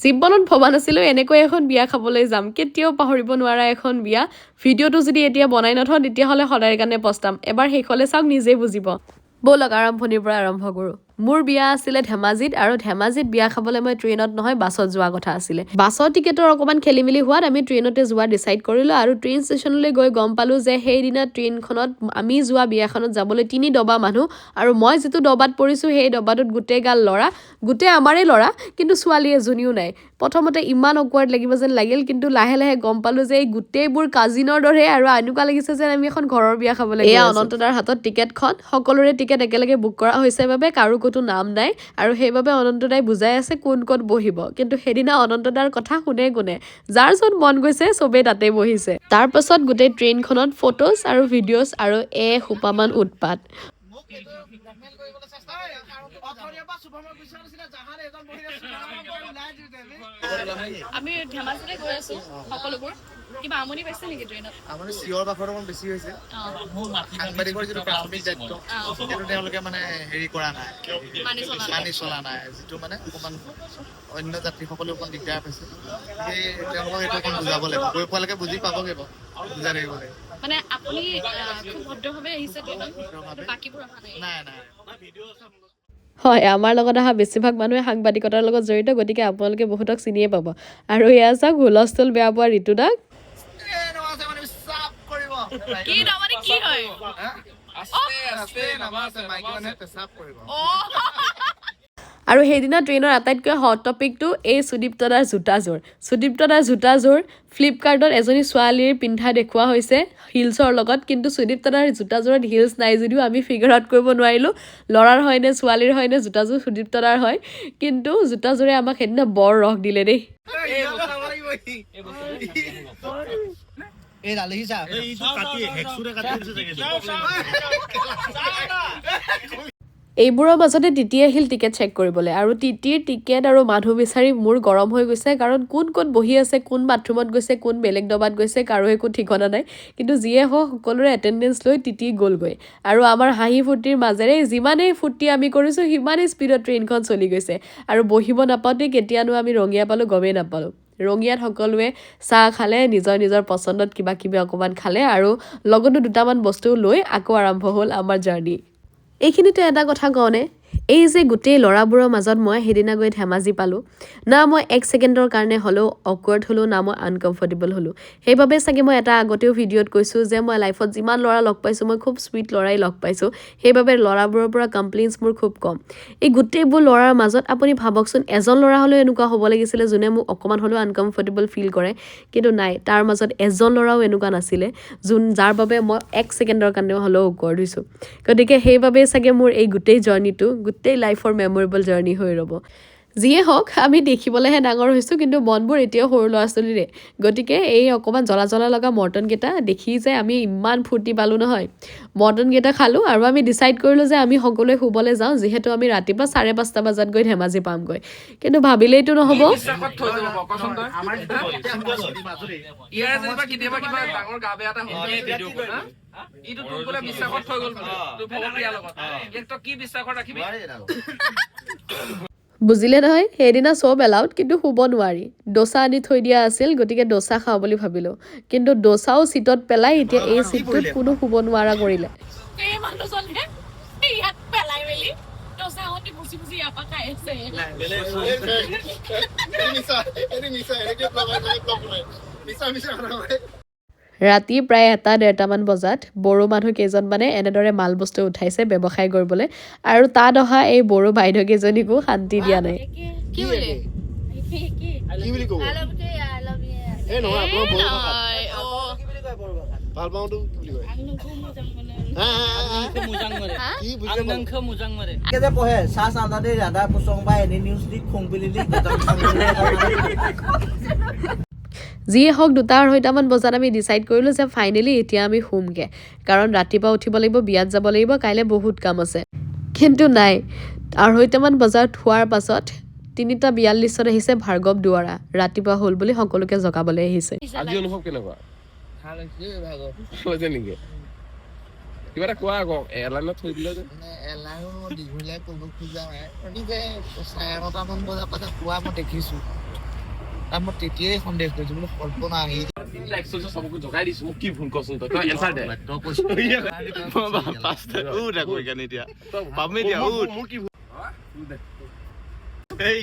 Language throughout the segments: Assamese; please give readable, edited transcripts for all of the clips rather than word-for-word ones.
জীৱনত ভবা নাছিলোঁ এনেকৈ এখন বিয়া খাবলৈ যাম। কেতিয়াও পাহৰিব নোৱাৰা এখন বিয়া। ভিডিঅ'টো যদি এতিয়া বনাই নথওঁ, তেতিয়াহ'লে সদায়ৰ কাৰণে পস্তাম। এবাৰ শেষলৈ চাওক, নিজেই বুজিব। ব'লক, আৰম্ভণিৰ পৰা আৰম্ভ কৰোঁ। মোৰ বিয়া আছিলে ধেমাজিত আৰু ধেমাজিত বিয়া খাবলৈ মই ট্ৰেইনত নহয়, বাছত যোৱা কথা আছিলে। বাছৰ টিকেটৰ অকণমান খেলি মেলি হোৱাত আমি ট্ৰেইনতে যোৱা ডিচাইড কৰিলোঁ আৰু ট্ৰেইন ষ্টেচনলৈ গৈ গম পালোঁ যে সেইদিনা ট্ৰেইনখনত আমি যোৱা বিয়াখনত যাবলৈ তিনি দবা মানুহ আৰু মই যিটো দবাত পৰিছোঁ, সেই দবাটোত গোটেই গাল ল'ৰা, গোটেই আমাৰে ল'ৰা, কিন্তু ছোৱালী এজনীও নাই। প্ৰথমতে ইমান অকৱাৰ্ড লাগিব যেন লাগিল, কিন্তু লাহে লাহে গম পালোঁ যে এই গোটেইবোৰ কাজিনৰ দৰে আৰু এনেকুৱা লাগিছে যেন আমি এখন ঘৰৰ বিয়া খাবলৈ। এয়া অনন্তদাৰ হাতত টিকেটখন। সকলোৰে টিকেট একেলগে বুক কৰা হৈছে বাবে কাৰো ক'তো নাম নাই আৰু সেইবাবে অনন্তদাই বুজাই আছে কোন ক'ত বহিব। কিন্তু সেইদিনা অনন্তদাৰ কথা শুনে কোনে? যাৰ য'ত মন গৈছে, চবেই তাতেই বহিছে। তাৰ পাছত গোটেই ট্ৰেইনখনত ফটোজ আৰু ভিডিঅ'জ আৰু এসোপামান উৎপাত। মোক এইটো ব্লেকমেইল কৰিবলৈ চেষ্টা কৰে। অথনিৰ পৰা শুভমৰ পিছত আছিলে, জাহান এজন বহি আছে, শুভমৰ ওলাই দিওঁ। আমি ধেমাজিলৈ গৈ আছো সকলোবোৰ। কিবা আমনি পাইছে নেকি ট্ৰেইনত? আমাৰ চিঞৰ বাখৰ অকণ বেছি হৈছে। সাংবাদিকৰ যিটো প্ৰাথমিক দায়িত্ব, সেইটো তেওঁলোকে মানে হেৰি কৰা নাই। মানি চলা নাই। মানি চলা নাই, যিটো মানে অকণমান অন্য যাত্ৰীসকলেও অকণ দিগদাৰ পাইছে। সেই তেওঁলোকক এইটো অকণ বুজাব লাগিব। গৈ পোৱালৈকে বুজি পাবগৈ বাৰু, বুজাই থাকিব লাগিব। মানে আপুনি খুব ভদ্ৰভাৱে আহিছে ট্ৰেইনত, কিন্তু বাকীবোৰ অহা নাই। নাই। হয়, আমাৰ লগত অহা বেছিভাগ মানুহে সাংবাদিকতাৰ লগত জড়িত, গতিকে আপোনালোকে বহুতক চিনিয়ে পাব। আৰু এয়া চাওক হুলস্থুল বেয়া পোৱা ঋতুদাক। এই নমাছে মানে বিশ্বাস কৰিব। কি তাৰমানে কি হয়? হা? আস্তে নমাছে, মাইকী মানুহে পেচাব কৰিব। আৰু সেইদিনা ট্ৰেইনৰ আটাইতকৈ হট টপিকটো এই সুদীপ্ত দাৰ জোতাযোৰ। সুদীপ্ত দাৰ জোতাযোৰ ফ্লিপকাৰ্টত এজনী ছোৱালীৰ পিন্ধা দেখুওৱা হৈছে হিলছৰ লগত, কিন্তু সুদীপ্ত দাৰ জোতাযোৰত হিলছ নাই যদিও আমি ফিগাৰ আউট কৰিব নোৱাৰিলোঁ ল'ৰাৰ হয় নে ছোৱালীৰ হয় নে জোতাযোৰ সুদীপ্ত দাৰ হয়। কিন্তু জোতাযোৰে আমাক সেইদিনা বৰ ৰস দিলে দেই। এই দেখিছা। কাটি হেক্সুৰে কাটি দিছে চাগে। এইবোৰৰ মাজতে টিটি আহিল টিকেট চেক কৰিবলৈ আৰু টিটিৰ টিকেট আৰু মানুহ বিচাৰি মোৰ গৰম হৈ গৈছে, কাৰণ কোন ক'ত বহি আছে, কোন বাথৰুমত গৈছে, কোন বেলেগ ডবাত গৈছে, কাৰো একো ঠিকনা নাই। কিন্তু যিয়ে হওক, সকলোৰে এটেণ্ডেঞ্চ লৈ টিটি গ'লগৈ আৰু আমাৰ হাঁহি ফূৰ্তিৰ মাজেৰে যিমানেই ফূৰ্তি আমি কৰিছোঁ, সিমানেই স্পীডত ট্ৰেইনখন চলি গৈছে আৰু বহিব নাপাওঁতেই কেতিয়ানো আমি ৰঙিয়া পালোঁ, গমেই নাপালোঁ। ৰঙিয়াত সকলোৱে চাহ খালে, নিজৰ নিজৰ পচন্দত কিবা কিবি অকণমান খালে আৰু লগতো দুটামান বস্তু লৈ আকৌ আৰম্ভ হ'ল আমাৰ জাৰ্ণি। এইখিনিতে এটা কথা কওঁনে, এই যে গোটেই ল'ৰাবোৰৰ মাজত মই সেইদিনা গৈ ধেমাজি পালোঁ না, মই এক ছেকেণ্ডৰ কাৰণে হ'লেও অকৱাৰ্ড হ'লোঁ না মই আনকমফৰ্টেবল হ'লোঁ। সেইবাবে চাগে মই এটা আগতেও ভিডিঅ'ত কৈছোঁ যে মই লাইফত যিমান ল'ৰা লগ পাইছোঁ, মই খুব চুইট ল'ৰাই লগ পাইছোঁ। সেইবাবে ল'ৰাবোৰৰ পৰা কমপ্লেইনছ মোৰ খুব কম। এই গোটেইবোৰ ল'ৰাৰ মাজত আপুনি ভাবকচোন, এজন ল'ৰা হ'লেও এনেকুৱা হ'ব লাগিছিলে যোনে মোক অকণমান হ'লেও আনকমফৰ্টেবল ফিল কৰে। কিন্তু নাই, তাৰ মাজত এজন ল'ৰাও এনেকুৱা নাছিলে যাৰ বাবে মই এক ছেকেণ্ডৰ কাৰণেও হ'লেও অকৱাৰ্ড হৈছোঁ। গতিকে সেইবাবেই চাগে মোৰ এই গোটেই জাৰ্ণিটো গোটেই লাইফৰ মেমৰেবল জাৰ্ণি হৈ ৰ'ব। যিয়ে হওক, আমি দেখিবলৈহে ডাঙৰ হৈছোঁ, কিন্তু মনবোৰ এতিয়াও সৰু ল'ৰা ছোৱালীৰে। গতিকে এই অকণমান জ্বলা জ্বলা লগা মৰ্টনকেইটা দেখি যে আমি ইমান ফূৰ্তি পালোঁ নহয়। মৰ্টনকেইটা খালোঁ আৰু আমি ডিচাইড কৰিলোঁ যে আমি সকলোৱে শুবলৈ যাওঁ, যিহেতু আমি ৰাতিপুৱা 5:30 বজাত গৈ ধেমাজি পামগৈ। কিন্তু ভাবিলেইতো নহ'ব। বিশ্বাসত থৈ যাব, কচোন তই। ইয়াৰ যেনিবা কেতিয়াবা কিবা ডাঙৰ গা বেয়া এটা হ'ল, হা? ইটো তোক বোলে বিশ্বাসত থৈ গ'ল বোলে তোৰ ভৱপ্ৰিয়াৰ লগত, ইয়াক তই কি বিশ্বাসত ৰাখিবি? বুজিলে নহয়, সেইদিনা চব এলাউড, কিন্তু শুব নোৱাৰি। দোচা আনি থৈ দিয়া আছিল, গতিকে দোচা খাওঁ বুলি ভাবিলোঁ। কিন্তু দোচাও চিটত পেলাই এতিয়া এই চিটটোত কোনো শুব নোৱাৰা কৰিলে। এই মানুহজনে ইয়াত পেলাই মেলি দোচাখনি মুচি মুচি ইয়াৰ পৰা খাই আছে। মিছা, এইটো মিছা। এনেকে ব্লগ বনাই মিছা মিছা কথা কয়। ৰাতি প্ৰায় এটা ডেৰটামান বজাত বড়ো মানুহ কেইজনমানে এনেদৰে মাল বস্তু উঠাইছে ব্যৱসায় কৰিবলৈ আৰু তাত অহা এই বড়ো বাইদেউ কেইজনীকো শান্তি দিয়া নাই। কি বুলি? কি বুলি ক'ব? এই নহয়, আপোনাৰ বড়ো ভাষাত। ভাল পাওঁতো কি বুলি কয়? হা, হা, হা, হা? কি বুজি নাপালো। যে পঢ়ে सा सानजानि रादाब फसंबा एनि निउसनि फुंबिलिनि गोजोन যিয়ে হওক, 2টা 2:30মান বজাত আমি ডিচাইড কৰিলোঁ যে ফাইনেলি এতিয়া আমি শুমগৈ, কাৰণ ৰাতিপুৱা উঠিব লাগিব, বিয়াত যাব লাগিব, কাইলৈ বহুত কাম আছে। কিন্তু নাই, 2:30মান বজাত শোৱাৰ পাছত 3:42ত আহিছে ভাৰ্গৱ দুৱাৰা। ৰাতিপুৱা হ'ল বুলি সকলোকে জগাবলৈ আহিছে। আজি অনুভৱ কেনেকুৱা হৈছে নেকি? কিবা এটা কোৱা আকৌ, এয়াৰলাইনত থৈ দিলে যে। মানে এলাৰ্মো মই দীঘলীয়া কৰিব খোজা নাই। গতিকে 9:30মান বজাৰ পৰা কোৱা মই দেখিছোঁ। তাত মই তেতিয়াই সন্দেহ কৰিছো বোলো কল্পনা আহি চবকে জগাই দিছো, মোক কি ভুল কচোন তই, তই এনচাৰ দে। তই কৈছো। পাঁচটা উঠ আকৌ সেইকাৰণে এতিয়া পামেই এতিয়া উঠ। মোৰ কি ভুল? এই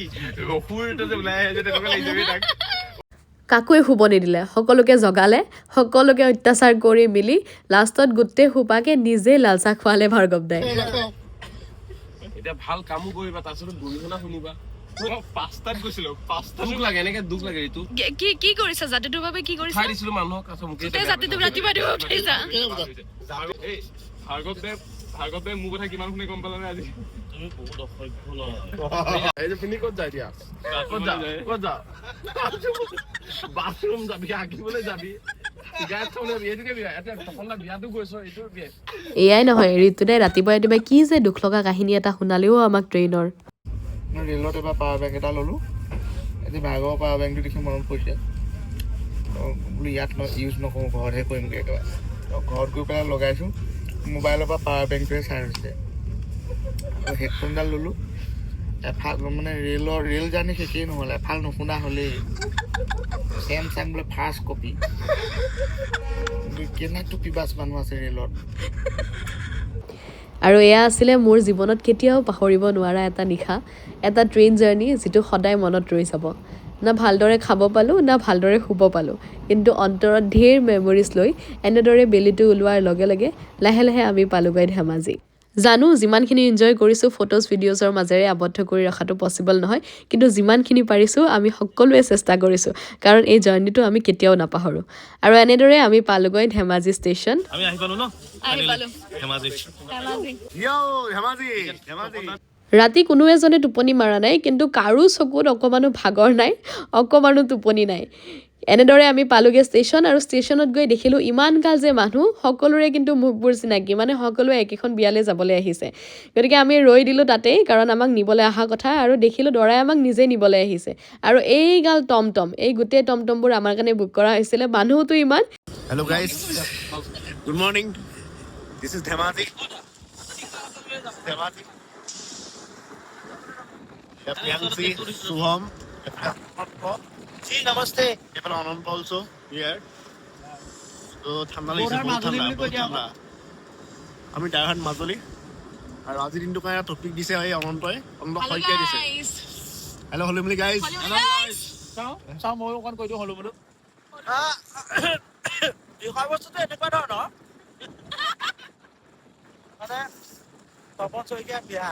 অসুৰটো যে ওলাই আহে যে তেনেকুৱা লাগিছে বে তাক। কাকোৱে শুব নিদিলে, সকলোকে জগালে, সকলোকে অত্যাচাৰ কৰি মেলি লাষ্টত গোটেই সোপাকে নিজে লাল চাহ খোৱালে ভাৰ্গৱ দাই। এতিয়া ভাল কামো কৰিবা, তাৰপিছত গৰিহণা শুনিবা। মই 5টাত গৈছিলো, 5টাত। দুখ লাগে, এনেকে দুখ লাগে ঋতু। কি কি কৰিছা জাতিটোৰ বাবে? কি কৰিছা? উঠাই দিছিলো মানুহক, তাৰপিছত মোকেই গোটেই জাতিটোক ৰাতিপুৱা ৰাতিপুৱা উঠাইছা। এই ভাৰ্গৱ দে, ভাৰ্গৱ দে, মোৰ কথা কিমান শুনি গম পালানে আজি? এইটো পিন্ধি ক'ত যায় এতিয়া? ক'ত যা, ক'ত যা? বাথৰুম যাবি, আঁকিবলৈ যাবি, চিগাৰেট খাবলৈ যাবি, এইটোকে বিয়া। এতিয়া তপন দা বিয়াতো গৈছ, এইটো বিয়া। এয়াই নহয়, ঋতুদাই ৰাতিপুৱাই ৰাতিপুৱাই কি যে দুখ লগা কাহিনী এটা শুনালেও আমাক ট্ৰেইনৰ। মই ৰেলত এবাৰ পাৱাৰ বেংক এটা ল'লোঁ। আজি ভাৰ্গৱৰ পাৱাৰ বেংকটো দেখি মনত পৰিছে। তো বোলো ইয়াত ইউজ নকৰোঁ, ঘৰতহে কৰিমগৈ একেবাৰে। তো ঘৰত গৈ পেলাই লগাইছোঁ, মোবাইলৰ পৰা পাৱাৰ বেংকটোৱে চাৰ্জ হৈছে। আৰু হেডফোনডাল ল'লোঁ, এফাল মানে ৰেলৰ ৰেল জাৰ্ণি শেষেই নহ'ল, এফাল নুশুনা হ'লেই। চেমচাং বোলে ফাৰ্ষ্ট কপি। কেনেকৈ পিবাছ মানুহ আছে ৰেলত। আৰু এয়া আছিলে মোৰ জীৱনত কেতিয়াও পাহৰিব নোৱাৰা এটা নিশা, এটা ট্ৰেইন জাৰ্ণি, যিটো সদায় মনত ৰৈ যাব। না ভালদৰে খাব পালোঁ, না ভালদৰে শুব পালোঁ, কিন্তু অন্তৰত ঢেৰ মেমৰিজ লৈ এনেদৰে বেলিটো ওলোৱাৰ লগে লগে লাহে লাহে আমি পালোগৈ ধেমাজি। জানো, যিমানখিনি এনজয় কৰিছোঁ ফটোজ ভিডিঅ'জৰ মাজেৰে আবদ্ধ কৰি ৰখাটো পচিবল নহয়, কিন্তু যিমানখিনি পাৰিছোঁ আমি সকলোৱে চেষ্টা কৰিছোঁ, কাৰণ এই জাৰ্ণিটো আমি কেতিয়াও নাপাহৰোঁ। আৰু এনেদৰে আমি পালোগৈ ধেমাজি ষ্টেচন। আমি আহি পালো ন? আহি পালো। ধেমাজি। ধেমাজি। ধেমাজি, ধেমাজি। ৰাতি কোনো এজনে টোপনি মাৰা নাই, কিন্তু কাৰো চকুত অকণমানো ভাগৰ নাই, অকণমানো টোপনি নাই। এনেদৰে আমি পালোগৈ ষ্টেচন আৰু ষ্টেচনত গৈ দেখিলোঁ ইমান গাল যে মানুহ, সকলোৰে কিন্তু মুখবোৰ চিনাকি, মানে সকলোৱে একেখন বিয়ালৈ যাবলৈ আহিছে। গতিকে আমি ৰৈ দিলোঁ তাতেই, কাৰণ আমাক নিবলৈ অহা কথা। আৰু দেখিলোঁ দৰাই আমাক নিজে নিবলৈ আহিছে। আৰু এই গাল টমটম, এই গোটেই টমটমবোৰ আমাৰ কাৰণে বুক কৰা হৈছিলে, মানুহতো ইমান। Hello guys, good morning, this is Dhemaji. Dhemaji. Priyanshi, Shubham, G namaste. এইফালে অনন্ত অলছ' হিয়াৰ। তো ঠাণ্ডা লাগিছে, বহুত ঠাণ্ডা, বহুত ঠাণ্ডা। আমি ডাইভাৰ মাজুলী। আৰু আজিৰ দিনটোৰ কাৰণে এটা টপিক দিছে এই অনন্তই, অনন্ত শইকীয়াই দিছে। হেল্ল' হলি বুলি গাইজ। চাওঁ, ময়ো অকণ কৈ দিওঁ হ'লো বোলো। বিষয়বস্তুটো এনেকুৱা ধৰণৰ, মানে তপন শইকীয়া বিয়া।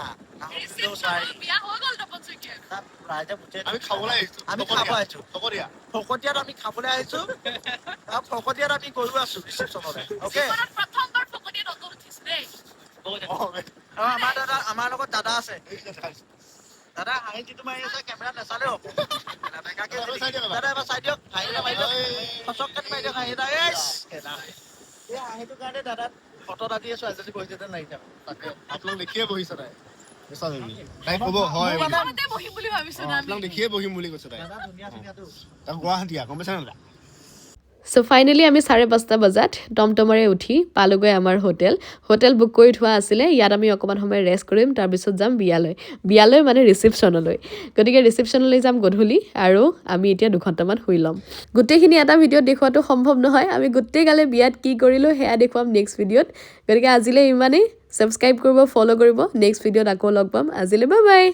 বিয়া হৈ গ'ল তপন শইকীয়াৰ। তাত ৰাইজে বুজে। আমি খাবলৈ আহিছো। আমি খাব আহিছো। ফকতীয়া। ফকতীয়াত আমি খাবলৈ আহিছো আৰু ফকতীয়াত আমি গৈও আছো ৰিচিপশ্যনলৈ, অ'কে। জীৱনত প্ৰথমবাৰ ফকতীয়াত অট'ত উঠিছো দেই। আৰু আমাৰ দাদা, আমাৰ লগত দাদা আছে। দাদা, হাঁহি যিটো মাৰি আছে কেমেৰাত নাচালেও হ'ব। বেকাকে দাদা এবাৰ চাই দিয়ক, হাঁহি এটা মাৰি দিয়ক, ফচককে মাৰি দিয়ক হাঁহি এটা। এইচ, এই হাঁহিটোৰ কাৰণে দাদা ফটোত আদি ছোৱালীজনী বহিছে যেন লাগিছে। তাকে আপোনাক দেখিয়ে বহিছে তাই। তাই ক'ব হয় বুলি। প্ৰথমতে বহিম বুলি ভাবিছো না আমি। আপোনাক দেখিয়ে বহিম বুলি কৈছে তাই। দাদা ধুনীয়া ধুনীয়াটো। তাই গুৱাহাটীয়া, গম পাইছা নাই? চ' ফাইনেলি আমি 5:30 বজাত টমটমেৰে উঠি পালোগৈ আমাৰ হোটেল। হোটেল বুক কৰি থোৱা আছিলে। ইয়াত আমি অকণমান সময় ৰেষ্ট কৰিম, তাৰপিছত যাম বিয়ালৈ, বিয়ালৈ মানে ৰিচিপশ্যনলৈ। গতিকে ৰিচিপশ্যনলৈ যাম গধূলি আৰু আমি এতিয়া 2 ঘণ্টামান শুই ল'ম। গোটেইখিনি এটা ভিডিঅ'ত দেখুওৱাটো সম্ভৱ নহয়। আমি গোটেই গালে বিয়াত কি কৰিলোঁ সেয়া দেখুৱাম নেক্সট ভিডিঅ'ত। গতিকে আজিলৈ ইমানেই। ছাবস্ক্ৰাইব কৰিব, ফ'ল' কৰিব। নেক্সট ভিডিঅ'ত আকৌ লগ পাম। আজিলৈ বাই বাই।